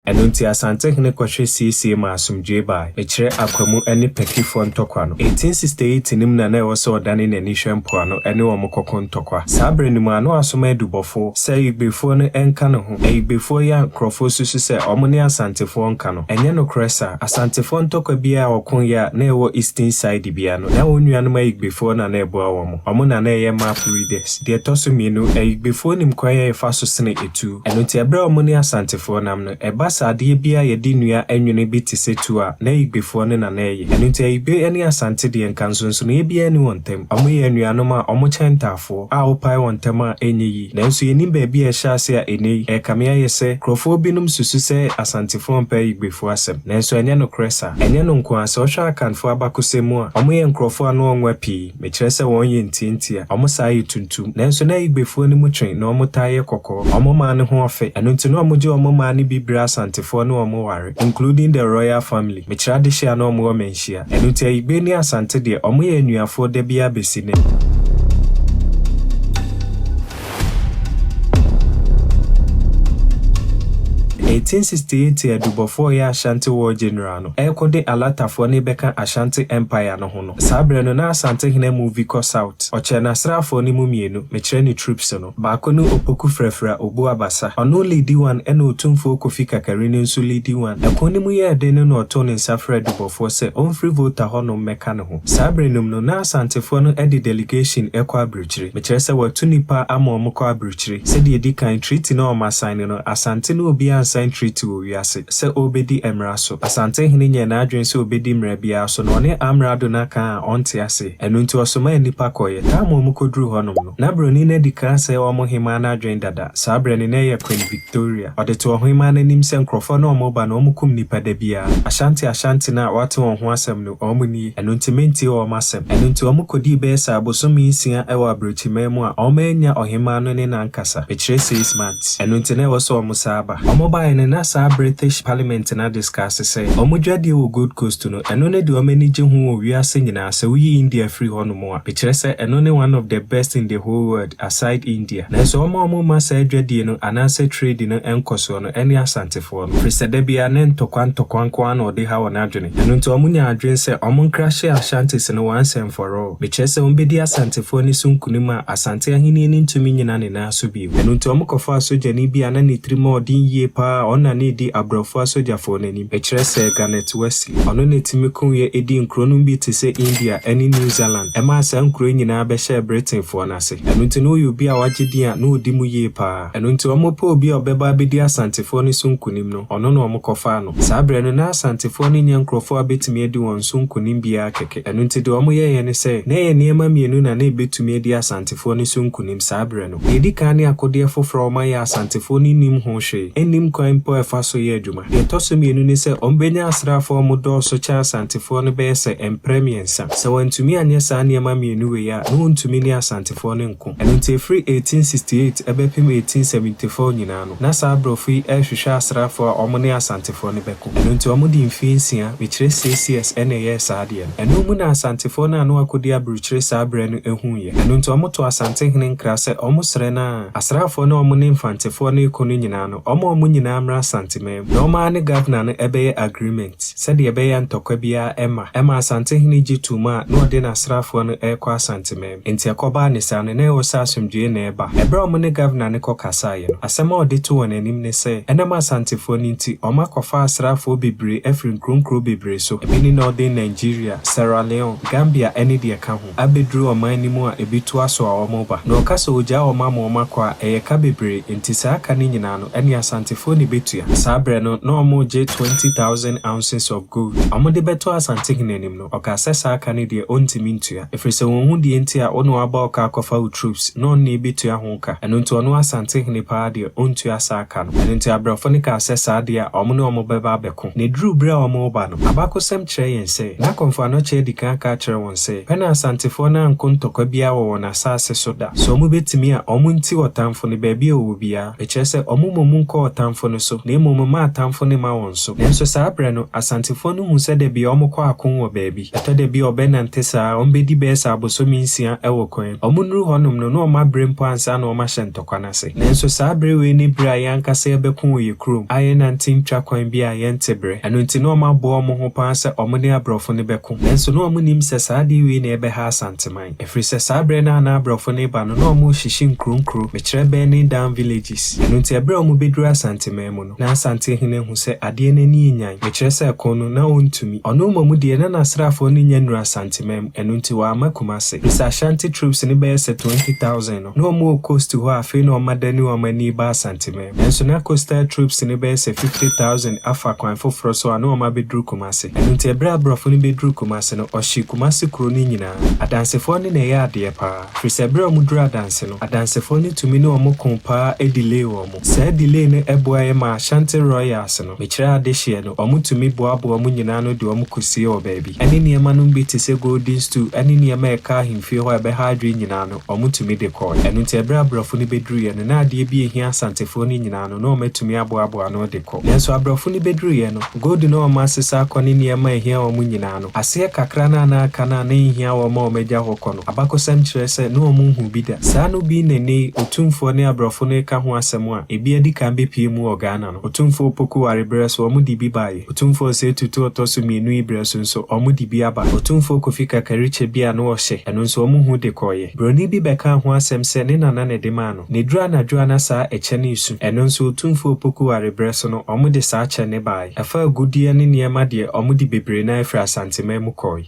Ɛno nti Asantehene kɔhwɛ siesie maa asomdwoe bae, mekyerɛ Akwamu ne Pakifoɔ ntɔkwa no. 1868 no mu na na ɛwɔ sɛ ɔdane n'ani hwɛ mpoano ne wɔn kɔko ntɔkwa. Saa berɛ no mu a na wasoma adubɔfoɔ sɛ Ayigbefoɔ no nka ne ho. Ayigbefoɔ yi a nkurɔfoɔ susu sɛ wɔn ne Asantefoɔ nka no, ɛnyɛ nokorɛ saa. Asantefoɔ ntɔkwa biara a wɔkoeɛ a na ɛwɔ Eastern side biara no, na wɔn nuanom Ayigbefoɔ na na ɛboa wɔn. Wɔn na na ɛyɛ map readers. Deɛ ɛtɔ so mmienu, Ayigbefoɔ nim kwan a yɛfa so sene etuo. Ɛno nti ɛberɛ a wɔn ne Asantefoɔ nam no, ɛba sɛ adeɛ biara a yɛde nnua anwene bi te sɛ tuo a, na Ayigbefoɔ no na na ɛyɛ. Ɛno nti Ayigbe ne Asante deɛ nka nsonsonoeɛ biara nni wɔn ntam. Wɔyɛ anuanom a wɔkyɛn ntaafoɔ a wopae wɔn ntam a ɛnyɛ yie. Nanso yɛnnim baabi a ɛhyɛɛ ase a ɛnnɛ yi, ɛrekame ayɛ sɛ nkurɔfoɔ binom susu sɛ Asantefoɔ mpɛ Ayigbefoɔ asɛm. Nanso ɛnyɛ nokorɛ saa. Ɛnyɛ no nko ara, sɛ wohwɛ Akanfoɔ abakɔsɛm mu a, wɔyɛ nkurɔfoɔ a na wɔnwa pii. Mekyerɛ sɛ wɔn yɛ ntiantia, wɔn saa yɛ tuntum. Nanso na Igbefoɔ no mu twe na wɔn taa yɛ kɔkɔɔ. Wɔn maa no ho ɔfɛ. Ɛno nti na wɔn gye wɔn maa no bi brɛ Asantefoɔ ne wɔn ware, including the royal family. Mekyerɛ adehye a na wɔn wɔ Manhyia. Ɛno nti Ayigbe ne Asante deɛ, wɔn yɛ anuafoɔ da biara bɛsi nnɛ. 1868 adubɔfoɔ a ɔyɛ Ashanti War General no rekɔ de Alatafoɔ no rebɛka Ashanti Empire no ho no, Saa berɛ no, na Asantehene amuvi kɔ South. Ɔkyɛɛ n'asraafoɔ no mu mmienu, mekyerɛ ne troops no. Baako ne Opoku Frɛfrɛ Obu Abasa. Ɔno leadi one ɛna Otumfoɔ Kofi Kakari no nso leadi one. Ɛko no mu yɛɛ den no na ɔtoo ne nsa frɛɛ Dubɔfoɔ sɛ ɔmfiri Volta hɔnom mmɛka ne ho. Saa berɛ no mu no, na Asantefoɔ no de delegation kɔ aburokyire. Mekyerɛ sɛ wɔatu nnipa ama wɔkɔ aburokyire. Sɛdeɛ ɛdi kan, treaty no a wɔasaene no, Asante ne obiara ansaen treaty wɔ wiase. Sɛ ɔrebɛdi mmara so. Asantehene nyɛɛ n'adwene sɛ ɔbɛdi mmara biara so na ɔne amrado no aka a ɔnte ase. Ɛno nti ɔsomaa nnipa kɔeɛ. Time a wɔkɔduruu hɔnom no, na broni no adi kan asɛe wɔn hemaa no adwene dada. Saa berɛ no na ɛyɛ Queen Victoria. Ɔde too ɔhemaa no anim sɛ nkurɔfoɔ no a wɔreba no wɔkum nnipa da biara. Ashanti Ashanti no a wɔate wɔn ho asɛm no, wɔn nie. Ɛno nti mentie wɔn asɛm. Ɛno nti wɔkɔdii bɛyɛ sɛ abosome nsia wɔ aburokyiman mu a wɔannya ɔhemaa no ne no ankasa. Mekyerɛ seis months. Ɛno nti na ɛwɔ sɛ wɔsan ba. Wɔbaeɛ no, na saa British Parliament no adiscuss sɛ, wɔn dwadie wɔ Gold Coast no, ɛno ne deɛ wɔn ani gye ho wɔ wiase nyinaa, sɛ woyi India firi hɔnom a. Mekyerɛ sɛ, ɛno ne one of the best in the whole world, aside India. Nanso wɔn a wɔmma saa dwadie no anaasɛ trade no nkɔsoɔ no ne Asantefoɔ no. Firi sɛ da biara na ntɔkwa ntɔkwa nko ara na wɔde ha wɔn adwene. Ɛno nti wɔnyaa adwene sɛ wɔnkrahye Ashantis no once and for all. Mekyerɛ sɛ wɔbɛdi Asantefoɔ ani so nkunim a Asante ahennie no ntumi nnyina ne nan so bio. Ɛno nti wɔkɔfaa sogyani bi a na ne tirim yɛ den yie pa ara a ɔno na na ɛdi aborɔfo asogyafoɔ no anim, mekyerɛ Sir Garnet Wesley. Ɔno na ɛtumi koeɛ dii nkuro nom bi te sɛ India ne New Zealand. Ɛmaa saa nkuro yi nyinaa bɛhyɛɛ Britainfoɔ no ase. Ɛno nti na ɔyɛ obi a wagye din a na ɔdi mu yie pa ara. Ɛno nti wɔpɛ obi a ɔbɛba abɛdi Asantefoɔ no so nkunim no, ɔno na wɔkɔfaa no. Saa berɛ no na Asantefoɔ no nyɛ nkurɔfoɔ a bɛtumi adi wɔn so nkunim biara kɛkɛ. Ɛno nti deɛ wɔyɛeɛ ne sɛ, na ɛyɛ nneɛma mmienu na na ɛbɛtumi adi Asantefoɔ no so nkunim saa berɛ no. Deɛ ɛdi kan ne akodeɛ foforɔ a wɔayɛ a Asantefoɔ no nnim ho hwee, nnim kwan mpo a ɛfa so yɛ adwuma. Deɛ ɛtɔ so mmienu ne sɛ wɔbɛnya asraafoɔ a wɔdɔɔso kyɛn Asantefoɔ no bɛyɛ sɛ mprɛ mmiɛnsa. Sɛ wɔantumi anyɛ saa nneɛma mmienu wei a, na wɔntumi ne Asantefoɔ no nko. Ɛno nti ɛfiri 1868 bɛpem 1874 nyinaa no, na saa aborɔfo yi rehwehwɛ asraafoɔ a wɔne Asantefoɔ no bɛko. Ɛno nti wɔde mfeɛ nsia, mekyerɛ six years, na ɛyɛɛ saa adeɛ no. Ɛno mu na Asantefoɔ no a na wɔakɔdi aburukyire saa berɛ no huiɛ. Ɛno nti wɔtoo Asantehene nkra sɛ wɔsrɛ no ara, asraafoɔ no a wɔne Mfantefoɔ no reko no nyinaa no, wɔma wɔn nyinaa mmra Asanteman mu, na wɔn ara ne Governor no bɛyɛ agreement, sɛdeɛ ɛbɛyɛ a ntɔkwa biara mma. Ɛma Asantehene gye toom a na ɔde n'asraafoɔ no rekɔ Asanteman mu. Enti ɛkɔbaa ne saa no, na ɛwɔ sɛ asomdwoeɛ na ɛba. Ɛberɛ a wɔne Governor no kɔkasaeɛ no, asɛm a ɔde too wɔn anim ne sɛ, ɛnam Asantefoɔ no nti, wɔakɔfa asraafoɔ bebree afiri nkuro nkuro bebree so, ebi ne Northern Nigeria, Sierra Leone, Gambia ne deɛ ɛka ho, abɛduru ɔman no mu a ebi toa so a wɔreba. Na ɔka sɛ ɔgyaa wɔn ama wɔakɔ a, ɛyɛ ka bebree, enti saa ka no nyinaa no, ɛne Asantefoɔ na ɛbɛtua. Saa berɛ no, na wɔregye 20,000 ounces of gold. Wɔde bɛto Asantehene anim no, ɔkaa sɛ saa ka no deɛ ɔntumi ntua. Ɛfiri sɛ wɔnhu deɛ nti a wo na waba wo ka akɔfa wo troops na ɔno na ɛbɛtua ho ka. Ɛno nti ɔno Asantehene paa deɛ ɔntua saa ka no. Ɛno nti abrɔfo no kaa sɛ saa deɛ a wɔn ne wɔn bɛba abɛko. Na ɛduruu berɛ a wɔreba no, abakosɛm kyerɛ yɛn sɛ, na Kɔmfo Anɔkye adi kan aka akyerɛ wɔn sɛ, pɛ na Asantefoɔ no anko ntɔkwa biara wɔ wɔn asaase so da. Sɛ wɔbɛtumi a, wɔnti ɔtamfo no baabi a ɔwɔ biara. Ɛkyerɛ sɛ, wɔmmɔ mu nkɔ ɔtamfo no. so, na mmom mma atamfo no mma wɔn so. Nanso saa berɛ no, Asantefoɔ no hu sɛ da bi a wɔkɔ ako wɔ baabi. Ɛtɔ da bi a wɔbɛnante saa, wɔbɛdi bɛyɛ sɛ abosome 6 wɔ kwan mu. Wɔnnuru hɔnom no, na wɔabrɛ mpo ansa na wɔahyɛ ntɔkwa no ase. Nanso saa berɛ wei ne berɛ a yɛn ankasa yɛbɛko wɔ yɛn kurom, a yɛnnante ntwa kwan bi a yɛnte berɛ. Ɛno nti na wɔaboa wɔn ho paa sɛ wɔne aborɔfo no bɛko. Nanso na wɔnnim sɛ saa adeɛ wei na ɛbɛha Asanteman. Ɛfiri sɛ saa berɛ no a na aborɔfo no reba no, na wɔrehyehye nkuro nkuro, mekyerɛ burning down villages. Ɛno nti ɛberɛ a wɔbɛduru Asanteman mu no, na Asantehene ahu sɛ adeɛ no ani nyan. Mekyerɛ sɛ ɛko no, na ɔntumi. Ɔno mmom deɛ, na n'asraafoɔ no nya nnuru Asanteman mu, ɛno nti wamma Kumase. Ɛfiri sɛ Ashanti troops no bɛyɛ sɛ 20,000 no, na wɔwɔ coast hɔ a afei na wɔadane wɔn ani ba Asanteman mu. Nanso na coastal troops no bɛyɛ sɛ 50,000 afa kwan foforɔ so a na wɔn abɛduru Kumase. Ɛno nti ɛberɛ a aborɔfo no bɛduru Kumase no, ɔhyee Kumase kuro no nyinaa. Adansefoɔ no na ɛyɛ adeɛ paa. Firi sɛ ɛberɛ a wɔduru Adanse no, adansefoɔ no tumi ne wɔn ko paa delay wɔn. Saa delay no boa yɛ ma Ashanti Royals no, mekyerɛ adehyeɛ no, wɔn tumi boaboa wɔn nyinaa no de wɔn kɔsie wɔ baabi. Ɛne nneɛma no bi te sɛ golden stool ɛne nneɛma a ɛka ahemfie hɔ a ɛbɛha adwene nyinaa no, wɔn tumi de kɔɔ. Ɛno nti ɛberɛ a aborɔfo no bɛduruiɛ no, na adeɛ bi a ehia Asantefoɔ no nyinaa no, na wɔn atumi aboaboa ano de kɔ. Nanso aborɔfo no bɛduruiɛ no, gold no a wɔn asesa akɔ ne nneɛma a ehia wɔn nyinaa no, aseɛ kakra no a na aka no a na ehia wɔn a wɔagya hɔ kɔ no, abakɔsɛm kyerɛ sɛ na wɔn nhu bi da. Saa no bi na ne Otumfoɔ ne aborɔfo no ka ho asɛm a ebi adi kan bɛpue mu wɔ Ghana no. Otumfoɔ Opoku Ware berɛ so, wɔn de bi baeɛ. Otumfoɔ Osei Tutu ɔtɔ so mmienu yi berɛ so nso, wɔn de bi aba. Otumfoɔ Kofi Kakari bi a na ɔhyɛ, ɛno nso wɔn hu de kɔɔeɛ. Broni bi bɛkaa ho asɛm sɛ ne nana na ɛde maa no. Na eduru anadwo a na saa ɛkyɛ no esu. Ɛno nso Otumfoɔ Opoku Ware berɛ so no, wɔn de saa kyɛ ne baeɛ. Ɛfa agudeɛ ne nneɛma deɛ, wɔn de bebree naa firi Asanteman mu kɔɔe.